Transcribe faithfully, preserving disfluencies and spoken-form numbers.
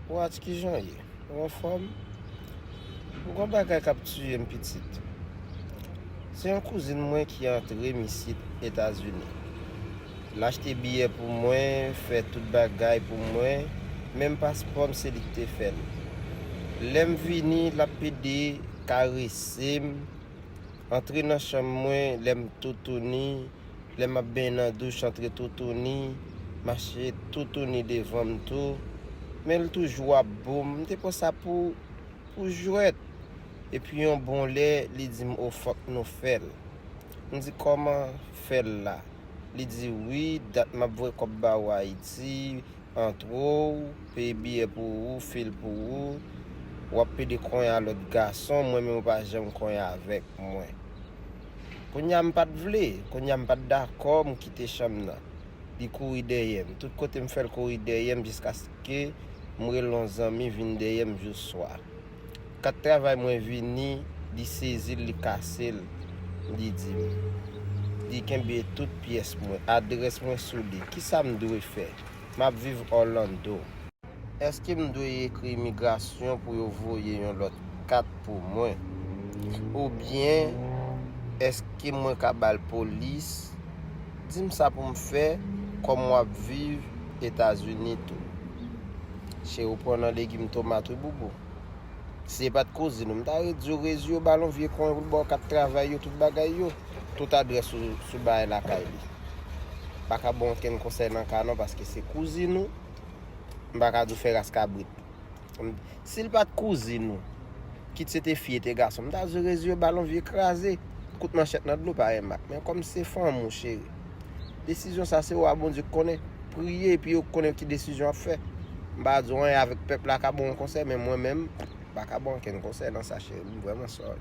Watch, kijan w ye? Ou anfòm? M gon bagay k ap tiye m pitit. Se yon kouzin mwen ki antre m isit Etazini. L achte biyè pou mwen, fè tout bagay pou mwen, menm paspò m se li ki te fè l. Lè m vini, l ap pede karese m, antre nan chanm mwen lè m toutouni, lè m ap benyen nan douch, antre toutouni, mache toutouni devan m tou. Men l toujou ap bo m. M te pran sa pou, pou jwèt. Epi yon bon lè, li di m, "O, fòk nou fè l." M di, "Kòman fè l la?" Li di, "Wi, dat m ap voye kòb ba ou Ayiti, antre w, peye biyè pou ou, fil pou ou, w ap pede konyen a lòt gason, mwen menm ou pa janm konyen avèk mwen." Kounye a m pa t vle, kounye a m pa t dakò, m kite chanm nan. Li kouri dèyè m. Tout kote m fè l kouri dèyè m jiskaske m rele yon zanmi vin dèyè m jou swa. Kat travay mwen vini, li sezi l, li kase l, li di m. Li kenbe tout pyès mwen, adrès mwen sou li. Kisa m dwe fè? M ap viv Orlando. Èske m dwe ekri imigrasyon pou yo voye yon lòt kat pou mwen? Oubyen, èske mwen ka ba l polis? Di m sa pou m fè, kòm w ap viv Etazini tou. Cheri, w pran nan legim tomat wi, boubou. Si se pa t kouzin ou, m ta ret di w reziye w ba l yon vye konyen pou l ba w kat travay yo, tout bagay yo, tout adrès sou, sou bagay lakay li. M pa ka ba w okenn konsèy nan ka non, paske se kouzin ou, m pa ka di w fè ras kabrit. Si l pa t kouzin ou, kit se te fi e te gason, m ta di w reziye w ba l yon vye kraze, kout manchèt nan dlo pa remak. Men kòm se fanm ou, cheri, desizyon sa se ou a Bondye k konnen. Priye epi yo konnen ki desizyon w ap fè. M pa di w anyen avèk pèp la ka ba w yon konsèy, men mwen menm, m pa ka ba w okenn konsèy nan sa, cheri. M vrèman sorry.